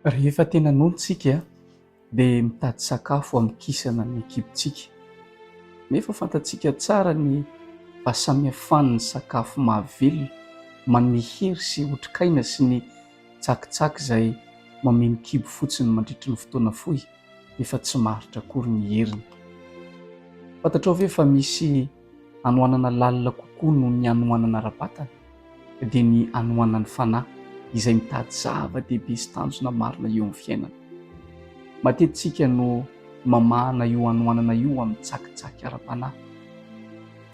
Rehefa tena noana isika dia mitady sakafo hamokisana ny kibontsika. Nefa fantatsika tsara ny fahasamihafan'ny sakafo mahavelona, manome hery sy otrikaina sy ny tsakitsaky izay mameno kibo fotsiny mandritry ny fotoana fohy nefa tsy maharitra akory ny heriny. Fantatrao ve fa misy hanoanana lalina kokoa noho ny hanoanana ara-batana? Dia ny hanoanan'ny fanahy izay mitady zava-dehibe sy tanjona marina eo amin'ny fiainana. Matetika no mamahana io hanoanana io amin'ny tsakitsaky ara-panahy,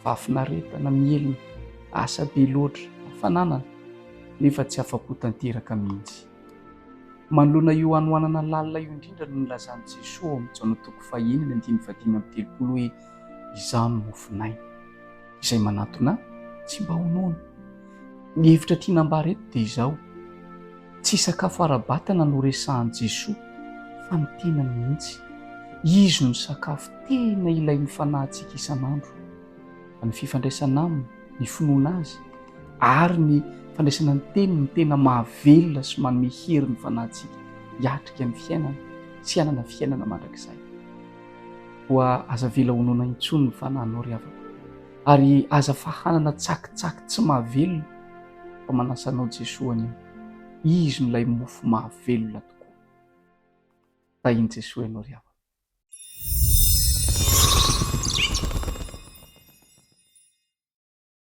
fahafinaretana mihelina, asa be loatra, fananana, nefa tsy afa-po tanteraka mihitsy. Manoloana io hanoanana lalina io indrindra no nilazan'i Jesoa ao amin'ny Jaona toko fahenina andininy fahadimy amby telopolo hoe, Izaho no mofon'aina. Izay manatona ahy tsy mba ho noana. Ny hevitra tiana ambara eto dia izao, tsy sakafo ara-batana no resahan'i Jesoa fa ny tenany mihitsy. Izy no sakafo tena ilain'ny fanahintsika isan'andro. Ny fifandraisana aminy, ny finoana azy ary ny fandraisana ny teniny no tena mahavelona sy manome hery ny fanahintsika hiatrika ny fiainana sy hanana fiainana mandrakizay. Koa aza avela ho noana intsony ny fanahinao ry havako, ary aza fahanana tsakitsaky tsy mahavelona fa manasa anao Jesoa anio. Izy no ilay mofo mahavelona tokoa. Tahin'i Jesoa ianao ry havako.